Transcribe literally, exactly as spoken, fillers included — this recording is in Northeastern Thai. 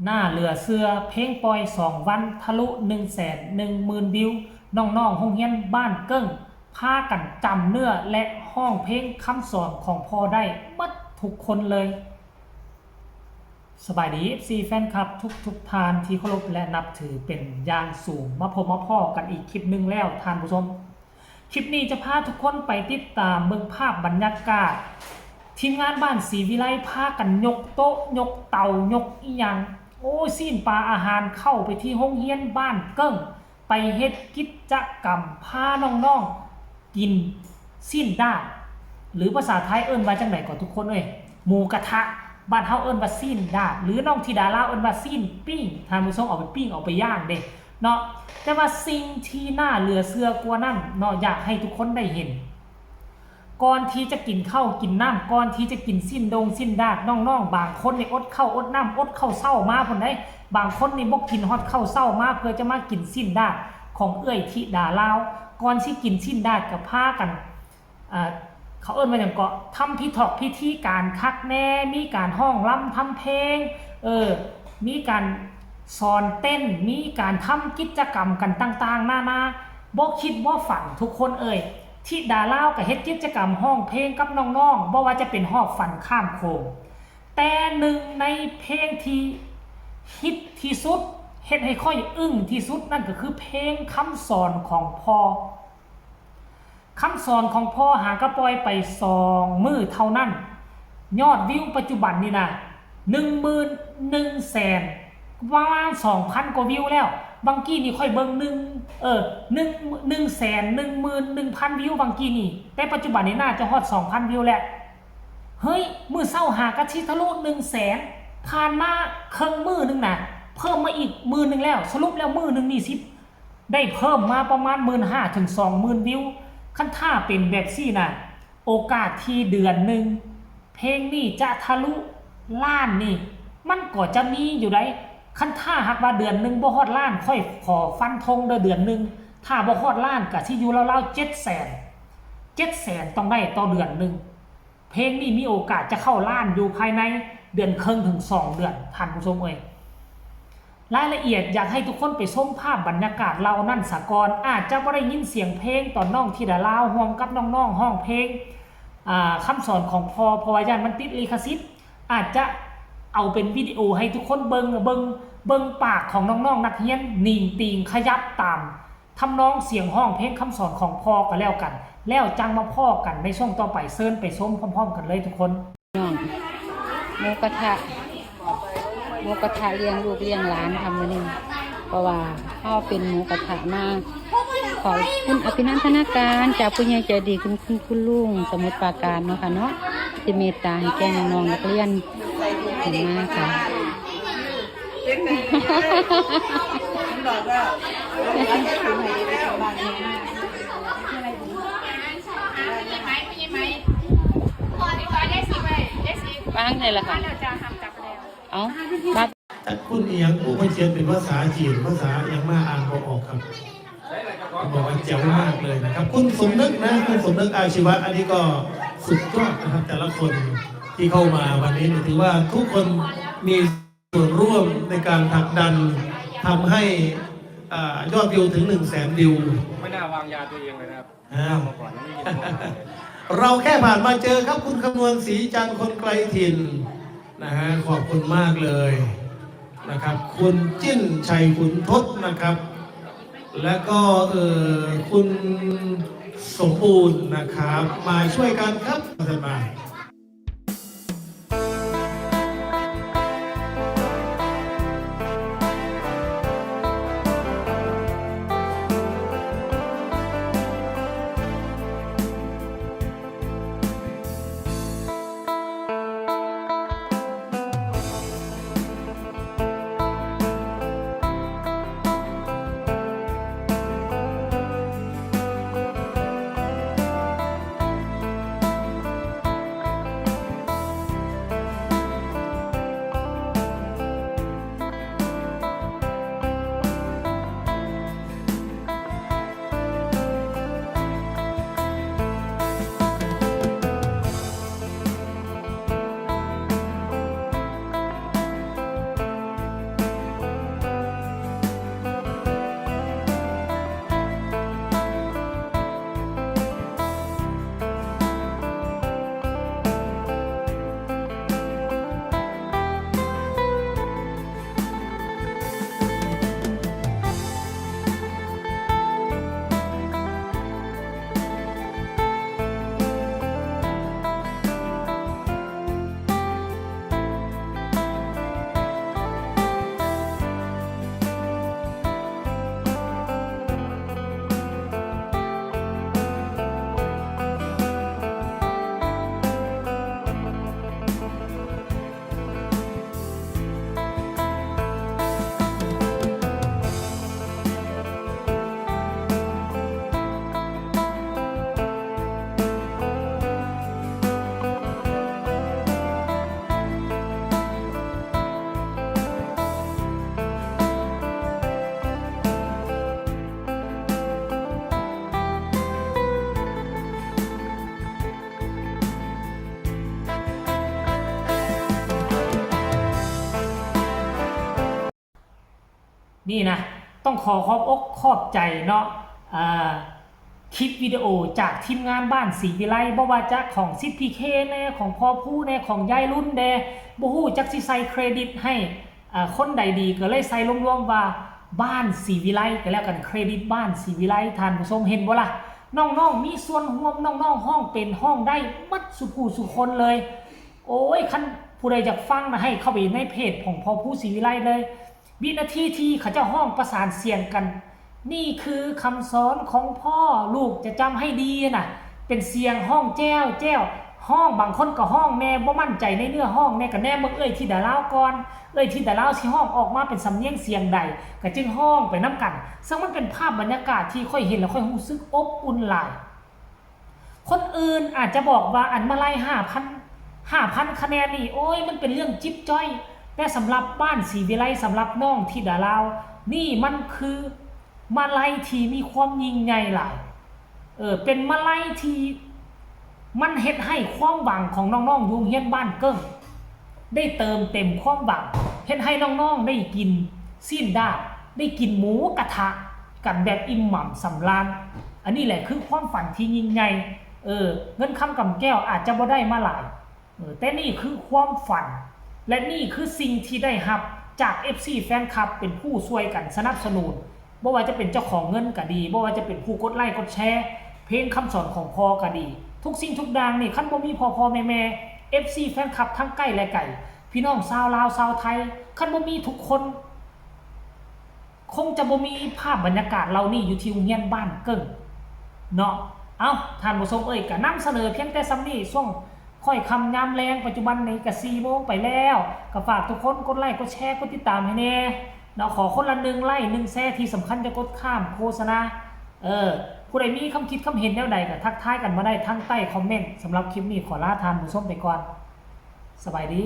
น่าเหลือเชื่อ เพลงปล่อยสองวันทะลุหนึ่งแสนหนึ่งหมื่นวิว น้องๆโรงเรียนบ้านเกิ้ง พากันจำเนื้อและร้องเพลงคำสอนของพ่อได้หมดทุกคนเลย สบายดี เอฟซี แฟนคลับทุกๆท่านที่เคารพและนับถือเป็นอย่างสูง มาพบมาพ้อกันอีกคลิปหนึ่งแล้วท่านผู้ชม คลิปนี้จะพาทุกคนไปติดตามเบิ่งภาพบรรยากาศ ทีมงานบ้านศรีวิไลพากันยกโต๊ะ ยกเตา ยกอิหยัง โอ้ย ซี้นปลาอาหารเข้าไปที่โรงเรียนบ้านเกิ้ง ไปเฮ็ดกิจกรรมพาน้องๆกินซี้นดาด หรือภาษาไทยเอิ้นว่าจั่งใด๋ก่อทุกคนเอ้ย หมูกระทะ บ้านเฮาเอิ้นว่าซี้นดาด หรือน้องธิดาลาวเอิ้นว่าซี้นปิ้ง ท่านผู้ชม เอาไปปิ้งเอาไปย่างเด้เนาะ แต่ว่าสิ่งที่น่าเหลือเชื่อกว่านั้นเนาะ อยากให้ทุกคนได้เห็น ก่อนที่จะกินข้าวกินน้ำ ก่อนที่จะกินซี้นดงซี้นดาด น้องๆบางคนนี่อดข้าวอดน้ำ อดข้าวเช้ามาพุ้นเด้ บางคนนี่บ่กินฮอดข้าวเช้ามา เพื่อจะมากินซี้นดาดของเอื้อยธิดาลาว ก่อนสิกินซี้นดาดก็พากัน อ่า เขาเอิ้นว่าหยังเกาะ ทำพิถอกพิธีการคักแน่ มีการฮ้องรำทำเพลง เออ มีการสอนเต้น มีการทำกิจกรรมกันต่างๆนานา บ่คิดบ่ฝันทุกคนเอ้ย ธิดาลาวก็เฮ็ดกิจกรรมฮ้องเพลงกับน้องๆ บ่ว่าจะเป็นฮอดฟันข้ามโขง แต่หนึ่งในเพลงที่ฮิตที่สุด เฮ็ดให้ข้อยอึ้งที่สุด นั่นก็คือเพลงคำสอนของพ่อ คำสอนของพ่อหากะปล่อยไปสองมื้อเท่านั้น ยอดวิวปัจจุบันนี่นะ หนึ่งหมื่นหนึ่งแสน ประมาณสองพันกว่าวิวแล้ว บางกี้นี่ข้อยเบิ่งหนึ่ง เออ หนึ่ง หนึ่งแสนหนึ่งหมื่นหนึ่งพันวิว บางกี้นี่ แต่ปัจจุบันนี่น่าจะฮอดสองพันวิวแล้ว เฮ้ย มื้อเช้าหากะสิทะลุหนึ่งแสน ผ่านมาเคิ่งมื้อหนึ่งนะ เพิ่มมาอีกมื้อหนึ่งแล้ว สรุปแล้วมื้อหนึ่งนี่สิ ได้เพิ่มมาประมาณหมื่นห้าถึงสองหมื่นวิว คันถ้าเป็นแบบซี้นะ โอกาสที่เดือนหนึ่ง เพลงนี้จะทะลุล้านนี่ มันก็จะมีอยู่ได๋ คันถ้าหากว่าเดือนหนึ่งบ่ฮอดล้าน ข้อยขอฟันธงเด้อ เดือนหนึ่ง ถ้าบ่ฮอดล้านก็สิอยู่ราวๆเจ็ดแสน เจ็ดแสนต้องได้ต่อเดือนหนึ่ง เพลงนี้มีโอกาสจะเข้าล้านอยู่ภายในเดือนเคิ่งถึงสองเดือน ท่านผู้ชมเอ้ย รายละเอียดอยากให้ทุกคนไปชมภาพบรรยากาศเหล่านั้นซะก่อน อาจจะบ่ได้ยินเสียงเพลงตอนน้องธิดาลาวร่วมกับน้องๆร้องเพลง อ่า คำสอนของพ่อ เพราะว่าย้านมันติดลิขสิทธิ์ อาจจะเอาเป็นวิดีโอให้ทุกคนเบิ่ง เบิ่ง เบิ่งปากของน้องๆนักเรียน นิ่งติ่งขยับตามทำนองเสียงร้องเพลงคำสอนของพ่อก็แล้วกัน แล้วจั่งมาพ้อกันในช่วงต่อไป เชิญไปชมพร้อมๆกันเลยทุกคน น้อง หมูกระทะ หมูกระทะเลี้ยงลูกเลี้ยงหลานค่ะมื้อนี้ เพราะว่าเฮาเป็นหมูกระทะมา ขอบคุณอภินันทนาการจากผู้ใหญ่ใจดี คุณ คุณ คุณลุงสมุทรปราการเนาะค่ะเนาะ ที่เมตตาให้แก่น้องๆนักเรียนเห็นมาค่ะ เป็นไง มันบอกว่า วางไหนล่ะคะ เอา คุณอีหยัง โอ้ มันเขียนเป็นภาษาจีน ภาษาอีหยังมา อ่านบ่ออกครับ บอกว่าแจ๋วมากเลยนะครับ คุณสมนึกนะ คุณสมนึก อาชีวะ อันนี้ก็สุดยอดนะครับ แต่ละคนที่เข้ามาวันนี้เนี่ย ถือว่าทุกคนมีส่วนร่วมในการผลักดันทำให้ อ่า ยอดวิวถึงหนึ่งแสนวิว ไม่น่าวางยาตัวเองเลยนะครับ อ่า เราแค่ผ่านมาเจอครับ คุณคำนวณศรีจันทร์ คนไกลถิ่นนะฮะ ขอบคุณมากเลยนะครับ คุณจิ้นชัยขุนทศนะครับ และก็ เอ่อ คุณสมบูรณ์นะครับ มาช่วยกันครับ ท่านมา เ นี่นะ ต้องขอขอบอกขอบใจเนาะ อ่า คลิปวิดีโอจากทีมงานบ้านศรีวิไล บ่ว่าจะของสิทธิ์พีเคแน่ ของพ่อผู้แน่ ของยายรุ่นแน่ บ่ฮู้จักสิใส่เครดิตให้ อ่า คนใดดี ก็เลยใส่รวมๆว่าบ้านศรีวิไลก็แล้วกัน เครดิตบ้านศรีวิไล ท่านผู้ชมเห็นบ่ล่ะ น้องๆมีส่วนร่วม น้องๆฮ้องเป็นฮ้องได้หมดสู่ผู้สู่คนเลย โอ้ย คันผู้ใดอยากฟังนะ ให้เข้าไปในเพจของพ่อผู้ศรีวิไลเลย วินาทีที่เขาเจ้าฮ้องประสานเสียงกัน นี่คือคำสอนของพ่อ ลูกจะจำให้ดีนะ เป็นเสียงฮ้องแจ้วแจ้ว ฮ้อง บางคนก็ฮ้องแน่ บ่มั่นใจในเนื้อฮ้องแน่ ก็แนมเบิ่งเอื้อยธิดาลาวก่อน เอื้อยธิดาลาวสิฮ้องออกมาเป็นสำเนียงเสียงใด ก็จึงฮ้องไปนำกัน ซึ่งมันเป็นภาพบรรยากาศที่ข้อยเห็นแล้วข้อยรู้สึกอบอุ่นหลาย คนอื่นอาจจะบอกว่าอันมาลัยห้าพัน ห้าพันคะแนนนี่ โอ้ย มันเป็นเรื่องจิ๊บจ้อย แต่สำหรับบ้านศรีวิไล สำหรับน้องธิดาลาว นี่มันคือมาลัยที่มีความยิ่งใหญ่หลาย เออ เป็นมาลัยที่มันเฮ็ดให้ความหวังของน้องๆอยู่โรงเรียนบ้านเกิ้ง ได้เติมเต็มความหวัง เฮ็ดให้น้องๆได้กินซี้นดาด ได้กินหมูกระทะกันแบบอิ่มหนำสำราญ อันนี้แหละคือความฝันที่ยิ่งใหญ่ เออ เงินคำกำแก้วอาจจะบ่ได้มาหลาย เออ แต่นี่คือความฝัน และนี่คือสิ่งที่ได้รับจาก เอฟซี แฟนคลับเป็นผู้ช่วยกันสนับสนุน บ่ว่าจะเป็นเจ้าของเงินก็ดี บ่ว่าจะเป็นผู้กดไลค์กดแชร์ เพลงคำสอนของพ่อก็ดี ทุกสิ่งทุกอย่างนี่ คันบ่มีพ่อพ่อแม่แม่ เอฟซี แฟนคลับทั้งใกล้และไกล พี่น้องชาวลาวชาวไทย คันบ่มีทุกคน คงจะบ่มีภาพบรรยากาศเหล่านี้อยู่ที่โรงเรียนบ้านเกิ้งเนาะ เอ้า ท่านผู้ชมเอ้ย ก็นำเสนอเพียงแต่ส่ำนี้ ช่วงค่อยค่ำยามแลง ปัจจุบันนี้ก็สี่โมงไปแล้ว ก็ฝากทุกคนกดไลค์กดแชร์กดติดตามให้แน่เนาะ ขอคนละหนึ่งไลค์หนึ่งแชร์ ที่สำคัญจะกดข้ามโฆษณา เออ ผู้ใดมีความคิดความเห็นแนวใดก็ทักทายกันมาได้ทางใต้คอมเมนต์ สำหรับคลิปนี้ขอลาท่านผู้ชมไปก่อน สบายดี